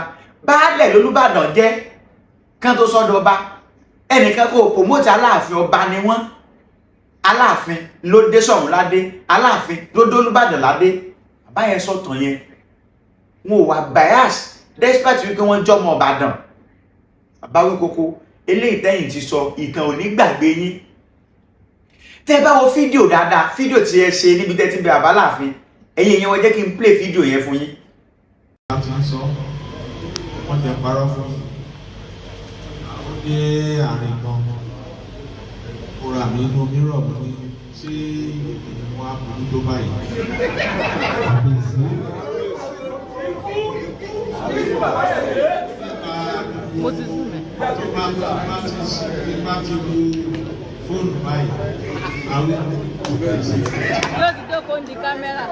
Baálẹ̀ lolúbàdàn jẹ́ kán tó sọ́dọ̀ ọba. Ẹnìkan kò promote Aláàfin, ọba ni wọ́n. Aláàfin ló dé Ṣọ̀ún ládé, Aláàfin ló dé Olúbàdàn ládé. Bàbá yẹn sọ̀tàn yẹn, wọn ò wà bias despite wípé wọ́n jọmọ Ìbàdàn. Bàbá Awíkókó, eléyìí tẹ́yìn ti sọ, ìtàn ò ní gbàgbé yín. Tẹ́ bá wo fídíò dáadáa, fídíò tí ẹ ṣe níbi tẹ́ ti bẹ bàbá Láàfin, ẹ̀yin ìyẹn wọ́n jẹ́ kí n play fídíò yẹn fún yín. A ti ń sọ, wọ́n ti parọ́ fún yín. Ó dé àárín kan, mo ra mi inú mírọ̀, mo ní ṣé èmi ni wọ́n á burú tó báyìí. Mo ti sùn mẹ́. Tó bá bá ti ṣe bá ti wo fóònù báyìí, àwọn òbí ṣe. Yóò ti jókòó ní kámẹ́rà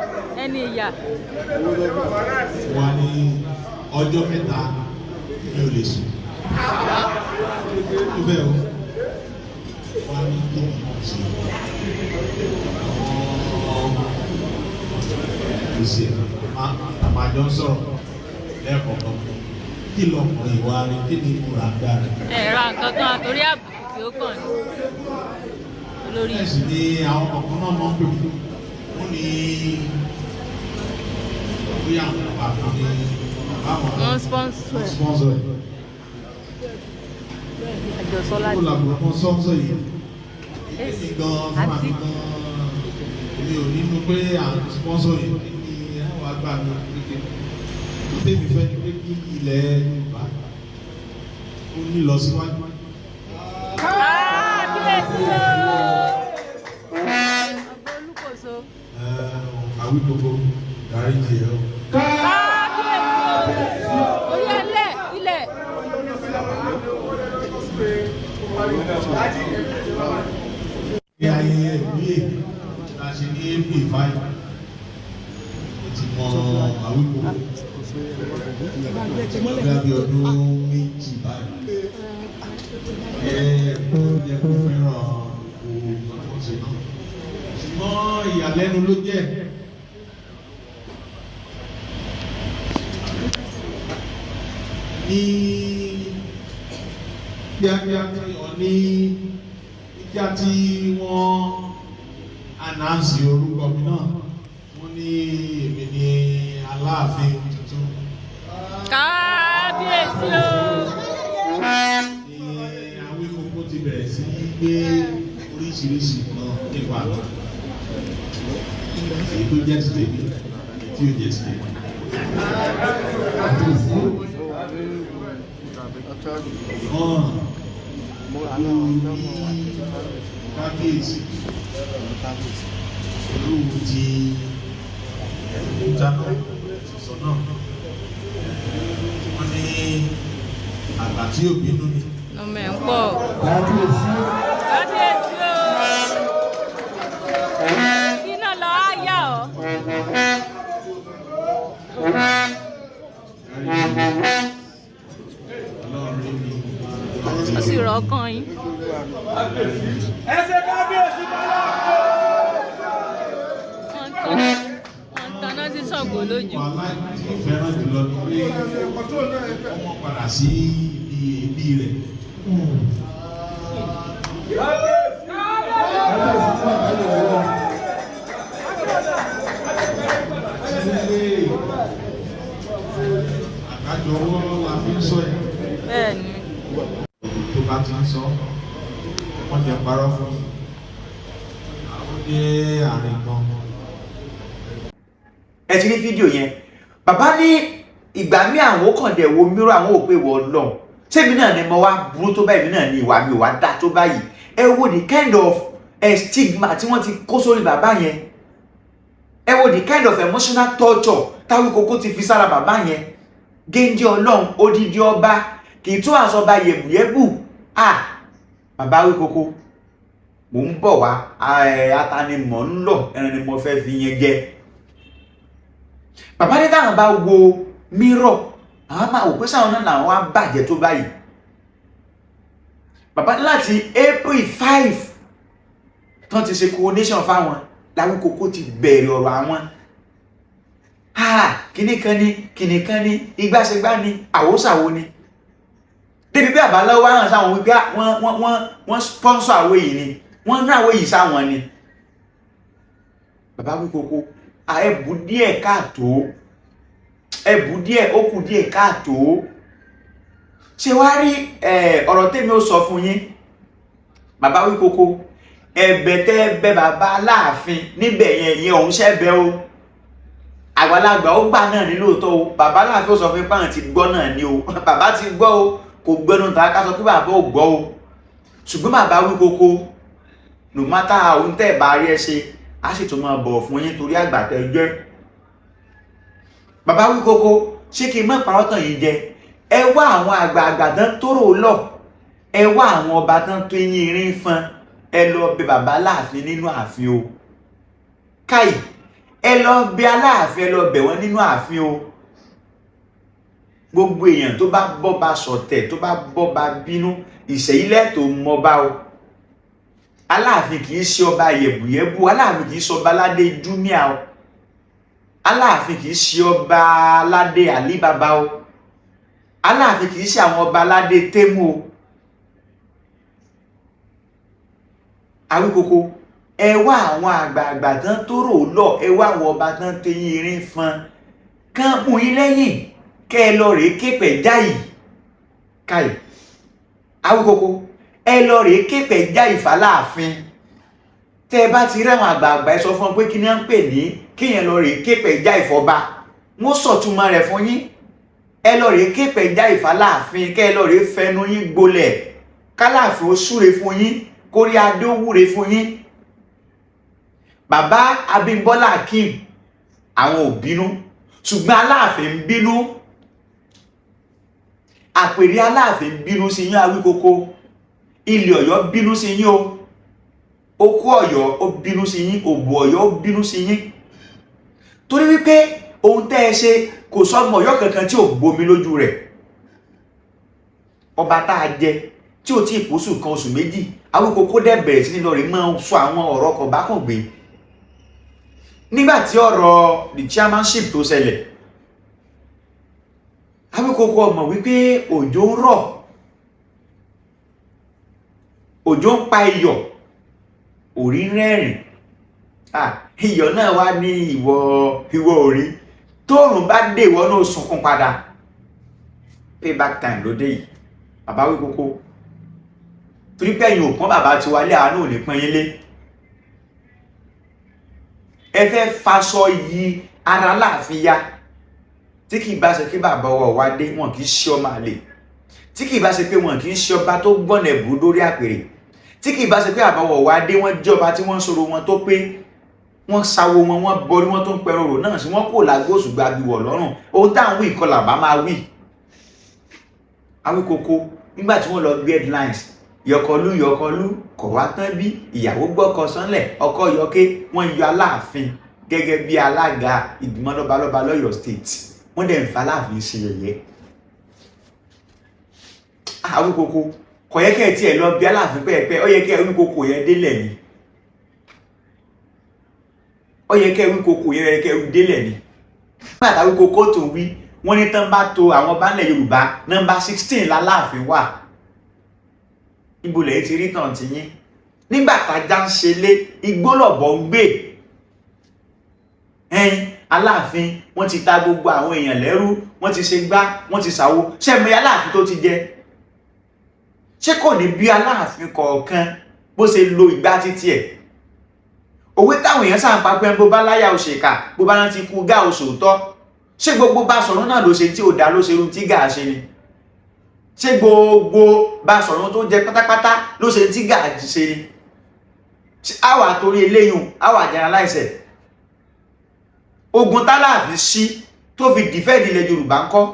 ẹni ìyá. Wà ní ọjọ́ mẹ́ta mi ò lè sùn. Tó bẹ́ẹ̀ o, wà ní kí ni mo ṣe? Àwọn ìṣe àmàjọ sọ̀rọ̀ lẹ́ẹ̀kọ̀ọ̀kan. Kí lọkùnrin ìwà rẹ̀, kí ni mo rà dára? Ẹ ra nǹkan kan torí àbùkù tí ó kàn ní. Olórí Bẹ́ẹ̀ sì ni àwọn kọ̀ọ̀kan náà máa ń pè mí. Wọ́n ní bóyá àwọn bàbá ní báwọn wọn sponsor ẹ. sponsor ẹ̀. Àjọsọ Ó láti. làbùrọ̀ kan sponsor yìí. Èmi gan fún mi gan èmi ò nínú pé à ń sponsor yìí ní àwọn àgbà mi kékeré. Tó tèmi fẹ́ ni pé kí ilẹ̀ Yorùbá ó ní lọ síwájú. Kábíyèsí o. Ọba Olúkòso. Awíkókó dáríjì ẹ o. Kábíyèsí o. Orí ẹlẹ̀ ilẹ̀. Ní ayẹyẹ ìwúyè la ṣe ní April 5, ó ti mọ Awíkókó bí ọdún 2 báyìí. Ẹ ó yẹ kó fẹ́ràn gbogbo nǹkan tó ń ṣe náà, ṣùgbọ́n ìyàlẹ́nu ló jẹ́. Ní kíákíá tí wọ́n ní kíá tí wọ́n announce orúkọ mi náà, wọ́n ní èmi ní Aláàfin tuntun. Kábíyèsí o. Ní Awíkókó ti bẹ̀rẹ̀ sí í gbé oríṣiríṣi nǹkan nípa mi, èyí tó jẹ́ ti tèmi, èyí tí ò jẹ́ ti tèmi. Hàn ní kábíyèsí olúwo ti òkúta náà ti sọ náà, wọ́n ní àgbà tí ò bínú ni. Ọmọ ẹ̀ ń pọ̀. Kábíyèsí o. Kí náà lọ á yà ọ́. Ọlọ́run rí mi. Ó sì rọ̀ ọkàn yín. Ẹsẹ̀ kábíyèsí bọ́lá. Wọ́n ń taná sí Ṣàngó lójú. Wàhálà tí mo fẹ́ràn jùlọ ni pé ọmọ padà sí ibi ẹbí rẹ̀. Àti wípé àkájọ ọwọ́ la fi ń sọ̀yà. Bẹ́ẹ̀ ni. Tó bá ti ń sọ, wọ́n jẹ́ parọ́ fún yín. Àwọn dé àárín kan. Ẹ ti rí fídíò yẹn. Bàbá ní ìgbà mí àwọn kàn dẹ̀ wo mírọ̀, àwọn ò pé wọ́n lọ sẹ́mi náà ni mo wá burú tó báyìí, mi náà ni ìwà mi ò wá dá tó báyìí. Ẹ wo the kind of stigma tí wọ́n ti kó sórí bàbá yẹn. Ẹ wo the kind of emotional torture táwíkókó ti fi sára bàbá yẹn. Géńdé Ọlọ́run, odidi ọba, kì í tún àsọba yẹ̀bùyẹ̀bù. Ah, bàbá Awíkókó, mò ń bọ̀ wá. Ata ni mò ń lọ, ẹran ni mo fẹ́ fi yẹn jẹ. Bàbá ní táwọn bá wo mirror, àwọn máa wò pé sáwọn náà làwọn á bàjẹ́ tó báyìí. Bàbá ní láti April 5 tán ti ṣe coronation fáwọn làwíkókó ti bẹ̀rẹ̀ ọ̀rọ̀ àwọn. Ha, kíní kan ní, kíní kan ní, igbáṣegbá ní, àwòsàwò ni, débi bí àbáláwọ̀ hàn sáwọn wípé wọ́n sponsor àwọ̀ yìí ni, wọ́n ná àwọ̀ yìí sáwọn ni. Bàbá Awíkókó, ẹ̀bù díẹ̀ káàtó, ẹ̀bù díẹ̀, ó kù díẹ̀ káàtó. Ṣé wàá rí ọ̀rọ̀ tèmi ó sọ fún yín, bàbá Awíkókó? Ẹ̀bẹ̀ tẹ́ bẹ̀ bàbá Aláàfin níbẹ̀ yẹn, ìyẹn òun ṣẹ̀bẹ̀ o. Àgbàlagbà ó gbà náà ní lóòótọ́ o. Bàbá Aláàfin ó sọ fún pàrọ̀ ti gbọ́ náà ni o. Bàbá ti gbọ́ o, kò gbẹnu ta ká sọ pé bàbá ò gbọ́ o. Ṣùgbọ́n bàbá Awíkókó, no matter how ń tẹ́ bá rí ẹ ṣe, á sì tún máa bọ̀ fún yín torí àgbà tẹ́ jẹ́. Bàbá Awíkókó, ṣé kí n má parọ́ tàn yín jẹ? Ẹ wá àwọn àgbààgbà tán tóró lọ, ẹ wá àwọn ọba tán tó yín irin fọn, ẹ lọ bẹ̀ bàbá Aláàfin nínú ààfin o. Káì, ẹ lọ bẹ̀ Aláàfin, ẹ lọ bẹ̀ wọ́n nínú ààfin o. Gbogbo èèyàn tó bá bọ́ba ṣọ̀tẹ̀, tó bá bọ́ba bínú, ìṣẹ̀yílẹ̀ tó mọba o. Aláàfin kì í ṣe ọba yẹ̀bùyẹ̀bù. Aláàfin kì í ṣe ọba aládé júmíà o. Aláàfin kì í ṣe ọba aládé àlíbàbà o. Aláàfin kì í ṣe àwọn ọba aládé Tẹ́mù o. Awíkókó, ẹ wá àwọn àgbààgbà tán tó rò lọ, ẹ wá àwọn ọba tán tó yín irin fọn kán mú yín lẹ́yìn, kẹ́ ẹ lọ rèé képẹ̀ jáì. Káì, Awíkókó, ẹ lọ rèé képẹ̀ jáì fàláàfin. Tẹ́ ẹ bá ti rí àwọn àgbààgbà, ẹ sọ fún wọn pé kí ni wọ́n ń pè ní kéèyàn lọ rèé képẹ̀ jáì fọba. Wọ́n sọ̀túnmọ́ rẹ̀ fún yín. Ẹ lọ rèé képẹ̀ jáì fàláàfin, kẹ́ ẹ lọ rèé fẹnu yín gbolẹ̀, kálàfin ó súre fún yín, kórí adé ó wúre fún yín. Bàbá Abímbọ́lá Akeem, àwọn ò bínú, ṣùgbọ́n Aláàfin ń bínú. Àpèrè Aláàfin ń bínú sí yín, Awíkókó. Ilẹ̀ Ọ̀yọ́ bínú sí yín o, okó Ọ̀yọ́ ó bínú sí yín, òbò Ọ̀yọ́ ó bínú sí yín, torí wípé ohun tẹ́ ẹ ṣe, kò sọ́mọ Ọ̀yọ́ kankan tí ò gbomi lójú rẹ̀. Ọba tá a jẹ tí ò tí ì pósù kan, oṣù 2, Awíkókó dẹ̀ bẹ̀rẹ̀ sí ní lọ rí máa ń sọ àwọn ọ̀rọ̀ kọ̀bákùngbé. Nígbà tí ọ̀rọ̀ the chairmanship tó ṣẹlẹ̀, Awíkókó ọmọ wípé òjò ń rọ̀, òjò ń pa iyọ̀, òrí ń rẹ́rìn. Iyọ̀ náà wá ní ìwọ ìwọ òrí tóòrùn bá dé, ìwọ náà sunkún padà. Payback time ló dé yìí, bàbá Awíkókó, torí pé ẹ̀yin ò pọ́n bàbá tiwa lé, àánú ò ní pọ́n yín lé. Ẹ fẹ́ faṣọ yí ara láàfin ya. Tí kì í bá ṣe kí bàbá ọwọ́ wa dé, wọn kì í ṣe ọmọ àlè. Tí kì í bá ṣe pé wọn kì í ṣe ọba tó gbọ́nà ẹ̀bùrú lórí àpèrè, tí kì í bá ṣe pé bàbá ọwọ́ wa dé, wọ́n jẹ́ ọba tí wọ́n ń sọ̀rọ̀ wọn tó pé wọ́n sawo wọn, wọ́n bọrí wọn tó ń pẹran rò náà sí wọ́n kò lágbóṣùgbà abiwọ̀ lọ́rùn. Ohun táwọn wí ìkọlà bá máa wí. Awíkókó, nígbà tí wọ́n lọ gbé headlines, yọkọlú yọkọlú kọ̀ wá tán bí ìyàwó gbọ́kọ sánlẹ̀, ọkọ yọké, wọ́n yọ Aláàfin gẹ́gẹ́ bí alága ìgbìmọ̀ lọ́balọ́ba lọ́yọ̀ State, wọ́n dẹ̀ ń fa Aláàfin ṣe yẹ̀yẹ́. Awíkókó, kò yẹ kẹ́ ẹ tiẹ̀ lọ bí Aláàfin pẹ́ẹ́pẹ́. Ó yẹ kẹ́ ẹ Wíkókó yẹn délẹ̀ ni. Ó yẹ kẹ́ ẹ Wíkókó yẹn, kẹ́ ẹ wí délẹ̀ ni. Nígbà táwọn Awíkókó tó wí, wọ́n ní tán bá to àwọn bánlẹ̀ Yorùbá, nọ́mbà 16 l'Aláàfin wà. Níbo lẹ́yìn ti rí tàn tí yín? Nígbà tájá ń ṣe lé igbó, lọ̀bọ̀ ń gbé ẹyin. Aláàfin, wọ́n ti ta gbogbo àwọn èèyàn lẹ́rú, wọ́n ti ṣe gbá, wọ́n ti ṣàwo. Ṣẹ́mi Aláàfin tó ti jẹ, ṣé kò ní bí Aláàfin kọ̀ọ̀kan bó ṣe lo ìgbà títí ẹ̀? Òwe táwọn èèyàn sáà ń pa pé bó bá láyà òṣèkà, bó bá rántí kú gá òṣòótọ́. Ṣé gbogbo Báṣọ̀run náà ló ṣe tí ò dá, ló ṣe irun tí gàá ṣe ni? Ṣé gbogbo Báṣọ̀run tó jẹ pátápátá ló ṣe tí gàá ṣe ni? Àwa torí eléyìí àwa generalize. Ogun tálàfin sí tó fi defend ilẹ̀ Yorùbá ń kọ́,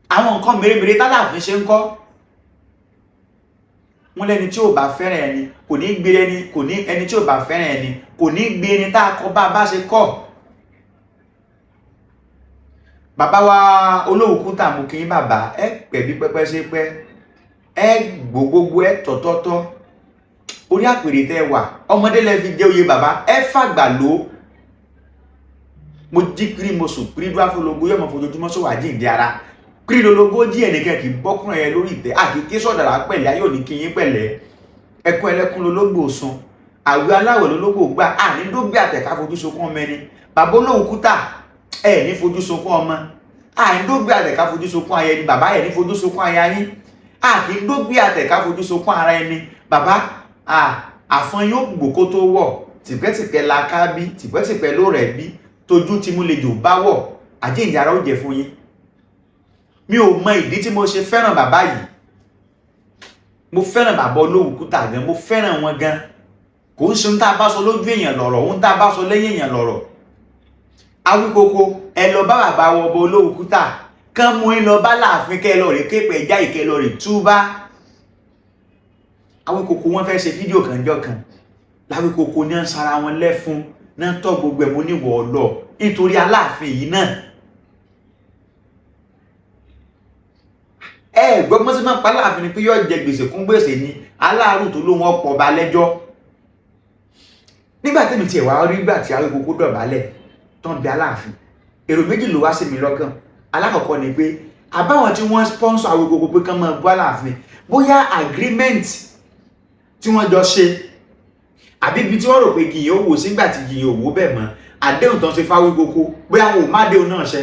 àwọn nǹkan mèremère tálàfin ṣe ń kọ́. Wọ́n lẹ́ni tí ò bá fẹ́ràn ẹni kò ní gbé ẹni, kò ní ẹni tí ò bá fẹ́ràn ẹni kò ní gbé ẹni tá a kọ́ bá a bá ṣe kọ́. Bàbá wa Olówu Kútà, mú kí bàbá ẹ pẹ́ bí pẹ́pẹ́ ṣe pẹ́, ẹ gbogbogbò, ẹ tọ̀tọ̀tọ̀ orí àpèrè tẹ́ wà. Ọmọdé lẹ fi jẹ́ oyè bàbá, ẹ fàgbà ló. Mo jí kiri, mo sùn kiri, dúró àfọlógún yọmọ fojoojúmọ́ sọ̀wọ́ àjíǹde ara kiri lológó jí. Ẹnìkan kì í bọ́kùnrin ẹ lórí ìtẹ́ àkíké sọ̀dàrà pẹ̀lẹ́ ayé òní kí yín pẹ̀lẹ́. Ẹkún ẹlẹ́kún lológbò sun, àwẹ̀ aláwẹ̀ lológbò gbà. Àní dógbé àtẹ̀ká fojú sunkún ọmọ ẹni. Bàbá Olówu Kútà, ẹ ní fojú sunkún ọmọ. Àní dógbé àtẹ̀ká fojú sunkún aya ẹni. Bàbá, ẹ ní fojú sunkún aya yín. Àkì dógbé àtẹ̀ká fojú sunkún ara ẹni. Bàbá, àfọn yóò gbò kó tó wọ̀. Tìpẹ́tìpẹ́ la ká bí, tìpẹ́tìpẹ́ ló rẹ̀ bí, tójú tí mú lè jò bá wọ̀. Àjíǹde ara ó jẹ fún yín. Mi ò mọ ìdí tí mo ṣe fẹ́ràn bàbá yìí. Mo fẹ́ràn bàbá Olówu Kútà gan, mo fẹ́ràn wọn gan. Kò ń ṣe ohun tá a bá sọ lójú èèyàn lọ̀rọ̀, ohun tá a bá sọ lẹ́yìn èèyàn lọ̀rọ̀. Awíkoko, ẹ lọ bá bàbá wọ ọba Olówu Kútà, kán mú yín lọ bá láàfin, kẹ́ ẹ lọ rè képe ẹja ìkẹ́ lọ rè túbá. Awíkoko, wọ́n fẹ́ ṣe fídíò kan jọ kan láwíkoko ní ń sara wọn lẹ́fun náà tọ́ gbogbo ẹ̀. Mo níwọ̀ ọlọ nítorí Aláàfin yìí náà. Ẹ gbọ́ mọ́sí máa ń pa Aláàfin ni pé yóò jẹ gbèsè kún gbèsè ni aláàrù tó lóun ọ̀pọ̀ ọba lẹ́jọ́. Nígbà tẹ́mi tiẹ̀ wá rí gbà tí Awíkoko dọ̀bálẹ̀ tán bí Aláàfin, èrò méjì ló wá sí mi lọ́kàn. Alákọ̀ọ́kọ́ ni pé àbáwọn tí wọ́n sponsor Awíkoko pé kán máa bú Aláàfin, bóyá agreement tí wọ́n jọ ṣe, àbí ibi tí wọ́n rò pé gìyàn ó wò sígbà tí gìyàn ò wò bẹ́ẹ̀ mọ́, àdéhùn tán ṣe fáwíkoko, bóyá wọn ò má déhùn náà ṣẹ.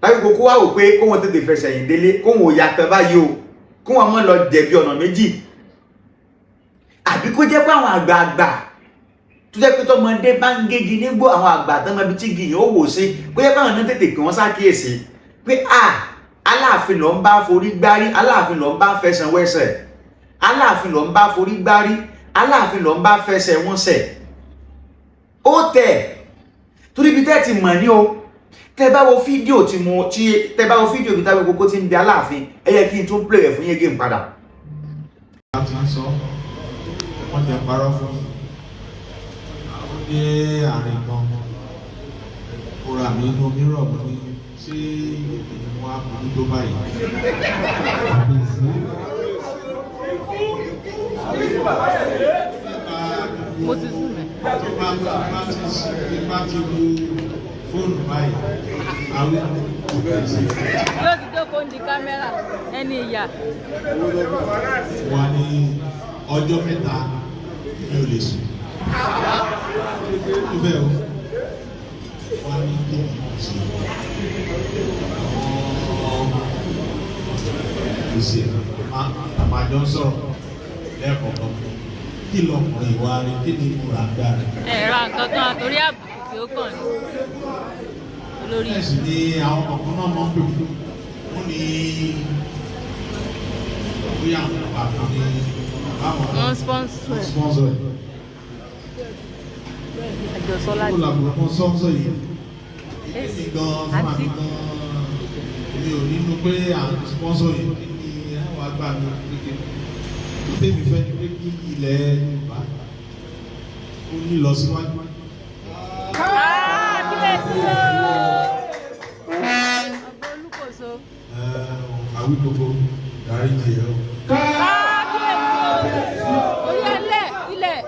Láwíkoko wá wò pé kówọn tètè fẹsẹ̀ yìn délé, kówọn ò yàtọ̀ báyìí o, kówọn mọ́ lọ jẹ̀bi ọ̀nà méjì. Àbí kó jẹ́ pé àwọn àgbààgbà tó jẹ́ pé tọmọdé bá ń gégi nígbó, àwọn àgbà tán mọ ibi tí gìyàn ó wò sí, kó jẹ́ pé àwọn náà tètè pè wọ́n ṣàkíyèsí pé a Aláàfin ló ń bá forí gbárí, Aláàfin ló ń bá fẹsẹ̀ wẹsẹ̀, Aláàfin ló ń bá forí gbárí, Aláàfin ló ń bá fẹsẹ̀ wọn sẹ̀. Ó tẹ̀ torí ibi tẹ́ ti mọ̀ ní o. Tẹ́ bá wo fídíò tí mo tí tẹ́ bá wo fídíò bí táwọn kókó ti ń bẹ Aláàfin, ẹ yẹ kí n tún play rẹ̀ fún yín again padà. Bá ti ń sọ, wọ́n jẹ́ parọ́ fún mi. Ó dé àárín kan, kóra mi inú mírọ̀, mo ní, ṣé èmi ni mo á burú tó báyìí? Mo ti sùn mẹ́. Tó bá ti wo fóònù báyìí, àwọn kò bẹ̀rẹ̀ sí Yóò ti jókòó ní kámẹ́rà ẹni ìyá. Wà ní ọjọ́ 3, mi ò lè sùn. Tó bẹ́ẹ̀ o, wà ní kí ni mo ṣe? Àwọn ìṣe àmàjọ ń sọ̀rọ̀ lẹ́ẹ̀kọ̀ọ̀kan. Kí lọkùnrin ìwà rẹ̀? Kí ni mo rà gbà rẹ̀? Ẹ ra nǹkan kan torí àbùkù tí ó kàn ní olórí. Bẹ́ẹ̀ sì ni àwọn kọ̀ọ̀kan náà máa ń pè fún wọ́n ní bóyá àwọn bàbá ní báwọn Wọ́n sponsor ẹ̀. Sponsor ẹ̀. Àjọsọ Ó láti. làbùrọ̀ kan sponsor yìí. Èmi gan fún àmì gan, èmi ò nínú pé à ń sponsor yìí kí ni àwọn àgbà mi kékeré. Tó tèmi fẹ́ ni pé kí ilẹ̀ Yorùbá ó ní lọ síwájú. Kábíyèsí o! Ọba Olúkòso. Àwí gbogbo dáríjì ẹ o. Kábíyèsí o! Orí ẹlẹ̀ ilẹ̀.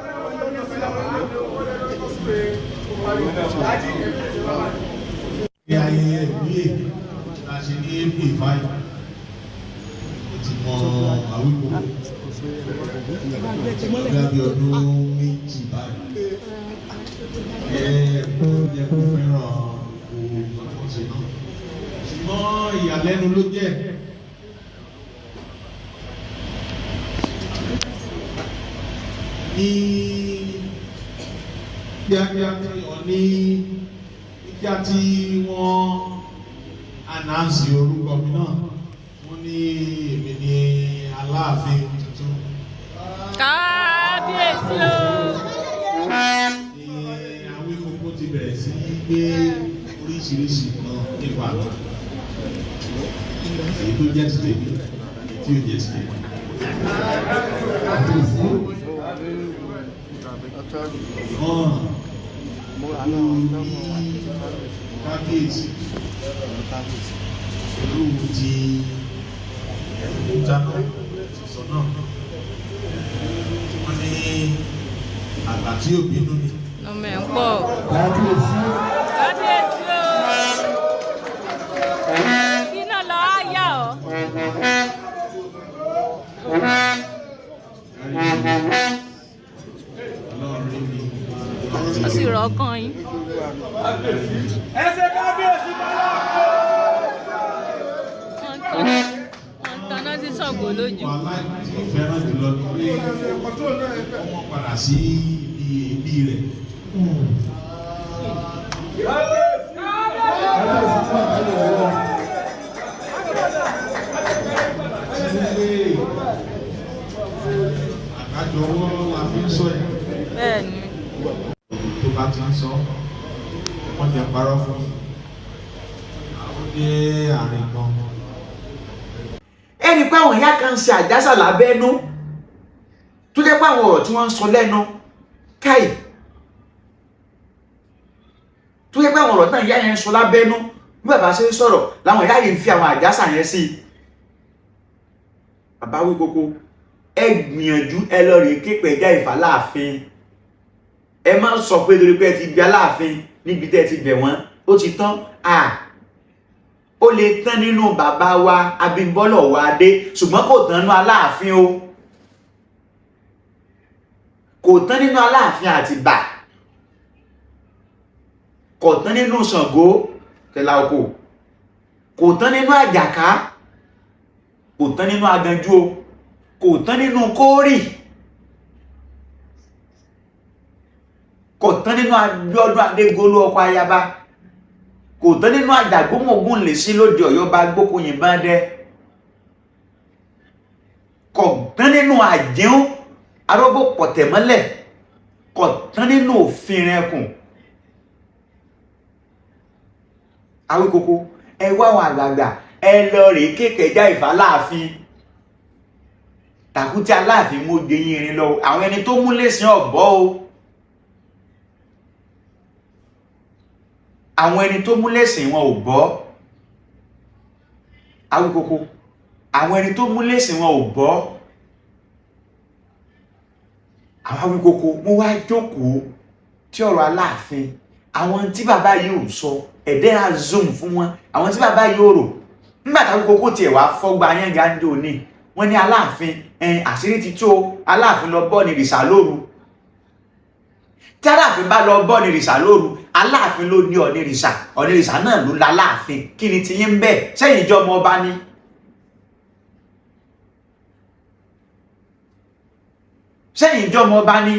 Ní ayẹyẹ ìwúyè la ṣe ní April 5, ó ti mọ àwí gbogbo bí abí ọdún 2 báyìí. Ẹ kó yẹ kó fẹ́ràn gbogbo àkọsí náà, ṣùgbọ́n ìyàlẹ́nu ló jẹ́. Ní kíákíá tí wọ́n ní kíá tí wọ́n announce orúkọ mi náà, wọ́n ní èmi ní Aláàfin tuntun. Kábíyèsí o! Ní Awíkókó ti bẹ̀rẹ̀ sí í gbé oríṣiríṣi nǹkan nípa mi, èyí tó jẹ́ ti tèmi, èyí tí ò jẹ́ ti tèmi. Hàn ní kábíyèsí pẹ̀lú ti ìjánu sísọ náà, wọ́n ní àgbà tí ò bínú ni. Ọmọ ẹ̀ ń pọ̀. Kábíyèsí o! Kí náà lọ á yà ọ́? Ọlọ́run rí mi. Ó sì rọ̀ ọkàn yín. Ẹsẹ̀ kábíyèsí bàbá. Wọ́n tanná sí Ṣàngó lójú. Wàhálà tí mo fẹ́ràn jùlọ ni pé ọmọ padà sí ibi ẹbí rẹ̀. Àti wípé àkájọ ọwọ́ la fi ń sọ yẹn. Bẹ́ẹ̀ ni. Tó bá ti ń sọ, wọ́n jẹ́ parọ́ fún mi. Àwọn dé àárín kan. Ẹni pé àwọn ìyá kan ń ṣe àjàsà lábẹ́nú, tó jẹ́ pé àwọn ọ̀rọ̀ tí wọ́n ń sọ lẹ́nu káì, tó jẹ́ pé àwọn ọ̀rọ̀ náà ìyá yẹn ń sọ lábẹ́nú, bí bàbá ṣe ń sọ̀rọ̀ làwọn ìyá yìí ń fi àwọn àjàsà yẹn sí i. Bàbá Awíkókó, ẹ gbìyànjú, ẹ lọ rèé képe ẹja ìfà láàfin. Ẹ má sọ pé torí pé ẹ ti gbé Aláàfin níbi tẹ́ ẹ ti bẹ̀ wọ́n, ó ti tán. À ó lè tán nínú bàbá wa Abímbọ́lá Ọ̀wọ́adé, ṣùgbọ́n kò tán nínú Aláàfin o, kò tán nínú Aláàfin Àtìbà, kò tán nínú Ṣàngó Tẹ̀là Oko, kò tán nínú Àjàká, kò tán nínú Aganjú o, kò tán nínú Kórì, kò tán nínú Abíọ́dún Adégolú ọkọ ayaba, kò tán nínú Àjàgbómọ̀gùn lè sí lóde Ọ̀yọ́ bá gbókòyìn bá dẹ, kò tán nínú Àjẹun arógbó pọ̀tẹ̀mọ́lẹ̀, kò tán nínú òfin ẹkùn. Awíkoko, ẹ wá àwọn àgbààgbà, ẹ lọ rèé kékẹjá Ìfà láàfin. Tàkútí Aláàfin mú de yín irin lọ, àwọn ẹni tó mú lẹ́sìn ọ̀bọ o, àwọn ẹni tó mú lẹ́sìn wọn ò bọ́. Awíkoko, àwọn ẹni tó mú lẹ́sìn wọn ò bọ́. Àwọn Awíkoko mo wá jókòó tí ọ̀rọ̀ Aláàfin, àwọn tí bàbá yìí ò sọ ẹ̀dẹ́ ra zoom fún wọn, àwọn tí bàbá yìí ò rò. Nígbà táwọn Awíkoko tiẹ̀ wá fọ́gbà yángá ní wọ́n ní Aláàfin àṣírí ti tó, Aláàfin lọ bọ́ ní rìsà lóru. Tí Aláàfin bá lọ bọ́ ní rìsà lóru, Aláàfin ló ní Ọ̀nìrìsà, Ọ̀nìrìsà náà ló la Aláàfin. Kí ni tiyín ń bẹ̀? Sẹ́yìn ìjọ ọmọ ọba ni. Sẹ́yìn ìjọ ọmọ ọba ni.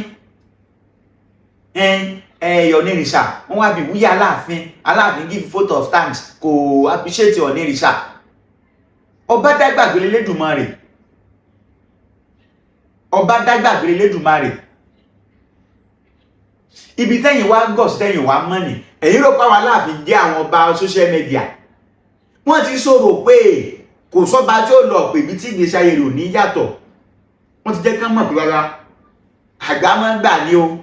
Ọ̀nìrìsà wọ́n wá bí wúyà Aláàfin, Aláàfin give vote of thanks, kò appreciate Ọ̀nìrìsà. Ọba dágbàgbé Elédùmarè, ọba dágbàgbé Elédùmarè. Ibi tẹ́yìn wá gọ̀ sí, tẹ́yìn wá mọ́ ni ẹ̀yin rò pàwọn Aláàfin jẹ́ àwọn ọba social media. Wọ́n ti sọ̀rọ̀ pé kò sọ́ba tí ó lọ pè bí tí ìgbésí ayé rẹ̀ ò ní yàtọ̀. Wọ́n ti jẹ́ kán mọ̀ pé rárá, àgbà máa ń gbà ní o,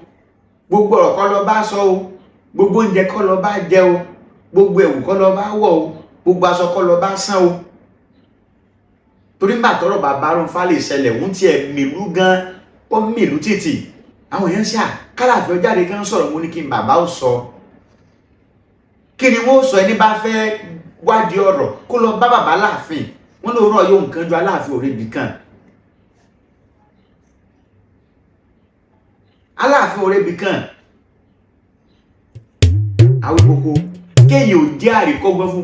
gbogbo ọ̀rọ̀ kọ́ lọ bá sọ o, gbogbo oúnjẹ kọ́ lọ bá jẹ o, gbogbo ẹ̀wù kọ́ lọ bá wọ̀ o, gbogbo aṣọ kọ́ lọ bá sán o. Torí nígbà tọ́rọ̀ bàbá Rónfà lè ṣẹlẹ̀, òun tiẹ̀ mìlú gan, ó mìlú títì. Àwọn èèyàn ṣáà kálàfẹ́ jáde kí wọ́n sọ̀rọ̀, mo ní kí n bàbá ò sọ. Kí ni wọ́n sọ? Ẹni bá fẹ́ wádìí ọ̀rọ̀ kó lọ bá bàbá Láàfin. Wọ́n ló rọ̀ yóò nǹkan ju Aláàfin òrebì kan. Aláàfin òrebì kan. Awíkoko kéèyàn ò jẹ́ àríkọ́gbọ́n fún.